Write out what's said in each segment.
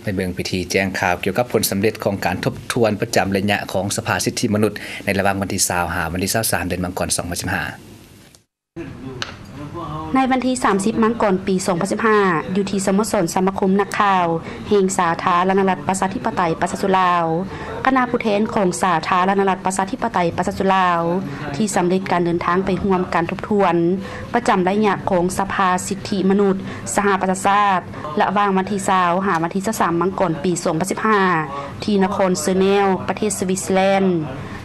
ໄປເບິ່ງພິທີແຈ້ງຂ່າວກ່ຽວກັບຜົນສຳເລັດຂອງການທົບທວນປະຈຳໄລຍະຂອງສະພາສິດທິມະນຸດ ໃນລະຫວ່າງວັນທີຊາວຫາວັນທີຊາວສາມ ເດືອນມັງກອນ ສອງພັນສິບຫ້າ. ໃນວັນທີສາມສິບ ມັງກອນ ປີສອງພັນສິບຫ້າ ຢູ່ທີ່ສະໂມສອນສະມາຄົມນັກຂ່າວແຫ່ງສາທາລະນະລັດປະຊາທິປະໄຕປະຊາຊົນລາວ, ຄະນະຜູ້ແທນຂອງສາທາລະນະລັດປະຊາທິປະໄຕປະຊາຊົນລາວ ທີ່ສຳເລັດການເດີນທາງໄປຮ່ວມການທົບທວນປະຈຳໄລຍະຂອງສະພາສິດທິມະນຸດສະຫະປະຊາຊາດ ລະຫວ່າງວັນທີຊາວ ຫາວັນທີຊາວສາມ ມັງກອນ ປີສອງພັນສິບຫ້າ ທີ່ນະຄອນເຊີແນວ ປະເທດສະວິດເຊີແລນ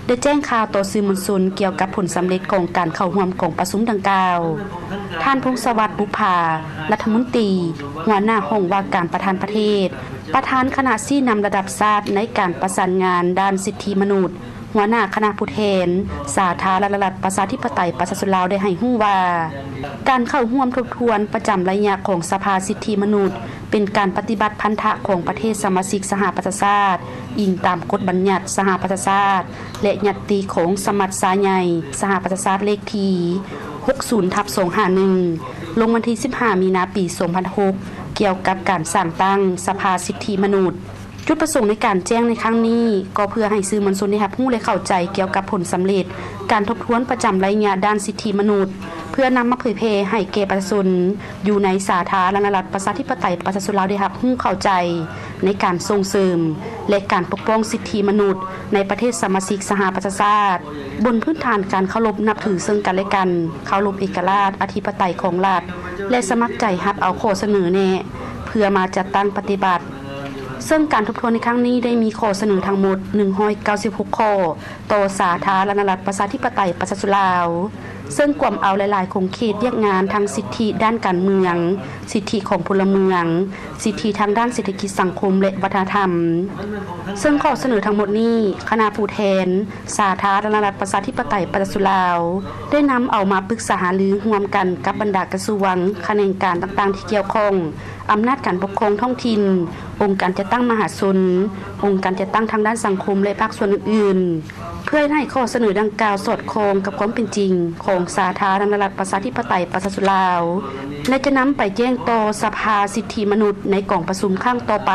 ໄດ້ແຈ້ງຂ່າວຕໍ່ສື່ມວນຊົນກ່ຽວກັບຜົນສຳເລັດຂອງການເຂົ້າຮ່ວມກອງປະຊຸມດັ່ງກ່າວ. ທ່ານ ພົງສະຫວັດ ບຸບຜາ ລັດຖະມົນຕີ ຫົວໜ້າຫ້ອງວ່າການປະທານປະເທດ, ປະທານຄະນະຊີ້ນຳລະດັບຊາດໃນການປະສານງານດ້ານສິດທິມະນຸດ, ຫົວໜ້າຄະນະຜູ້ແທນສາທາລະນະລັດປະຊາທິປະໄຕປະຊາຊົນລາວ ໄດ້ໃຫ້ຮູ້ວ່າ ການເຂົ້າຮ່ວມທົບທວນປະຈຳໄລຍະຂອງສະພາສິດທິມະນຸດ ເປັນການປະຕິບັດພັນທະຂອງປະເທດສະມາຊິກສະຫະປະຊາຊາດ, ອີງຕາມກົດບັນຍັດສະຫະປະຊາຊາດ ແລະ ຍັດຕິຂອງສະມັດຊາໃຫຍ່ສະຫະປະຊາຊາດເລກທີຫົກສິບທັບສອງຫ້າໜຶ່ງ ລົງວັນທີສິບຫ້າ ມີນາ ປີສອງພັນຫົກ ກ່ຽວກັບການສ້າງຕັ້ງສະພາສິດທິມະນຸດ. ຈຸດປະສົງໃນການແຈ້ງໃນຄັ້ງນີ້ ກໍເພື່ອໃຫ້ສື່ມວນຊົນໄດ້ຮັບຮູ້ ແລະ ເຂົ້າໃຈກ່ຽວກັບຜົນສຳເລັດການທົບທວນປະຈຳໄລຍະດ້ານສິດທິມະນຸດ ເພື່ອນຳມາເຜີຍແຜ່ໃຫ້ແກ່ປະຊາຊົນຢູ່ໃນສາທາລະນະລັດປະຊາທິປະໄຕປະຊາຊົນລາວໄດ້ຮັບຮູ້ເຂົ້າໃຈ ໃນການສົ່ງເສີມ ແລະ ການປົກປ້ອງສິດທິມະນຸດໃນປະເທດສະມາຊິກສະຫະປະຊາຊາດ ບົນພື້ນຖານການເຄົາລົບນັບຖືເຊິ່ງກັນແລະກັນ, ເຄົາລົບເອກະລາດອະທິປະໄຕຂອງລັດ ແລະ ສະໝັກໃຈຮັບເອົາຂໍ້ສະເໜີແນະ ເພື່ອມາຈັດຕັ້ງປະຕິບັດ. ເຊິ່ງການທົບທວນໃນຄັ້ງນີ້ໄດ້ມີຂໍ້ສະເໜີທັງໝົດໜຶ່ງຮ້ອຍເກົ້າສິບຫົກຂໍ້ ຕໍ່ສາທາລະນະລັດປະຊາທິປະໄຕປະຊາຊົນລາວ, ເຊິ່ງກວມເອົາຫຼາຍໆຂົງເຂດວຽກງານ ທັງສິດທິດ້ານການເມືອງ, ສິດທິຂອງພົນລະເມືອງ, ສິດທິທາງດ້ານເສດຖະກິດສັງຄົມ ແລະ ວັດທະນະທຳ. ເຊິ່ງຂໍ້ສະເໜີທັງໝົດນີ້ ຄະນະຜູ້ແທນສາທາລະນະລັດປະຊາທິປະໄຕປະຊາຊົນລາວ ໄດ້ນຳເອົາມາປຶກສາຫາລືຮ່ວມກັນກັບບັນດາກະຊວງ, ຂະແໜງການຕ່າງໆທີ່ກ່ຽວຂ້ອງ, ອຳນາດການປົກຄອງທ້ອງຖິ່ນ, ອົງການຈັດຕັ້ງມະຫາຊົນ, ອົງການຈັດຕັ້ງທາງດ້ານສັງຄົມ ແລະ ພາກສ່ວນອື່ນໆ ເພື່ອໃຫ້ຂໍ້ສະເໜີດັ່ງກ່າວສອດຄ່ອງກັບຄວາມເປັນຈິງຂອງສາທາລະນະລັດປະຊາທິປະໄຕປະຊາຊົນລາວ ແລະ ຈະນຳໄປແຈ້ງຕໍ່ສະພາສິດທິມະນຸດໃນກອງປະຊຸມຄັ້ງຕໍ່ໄປ.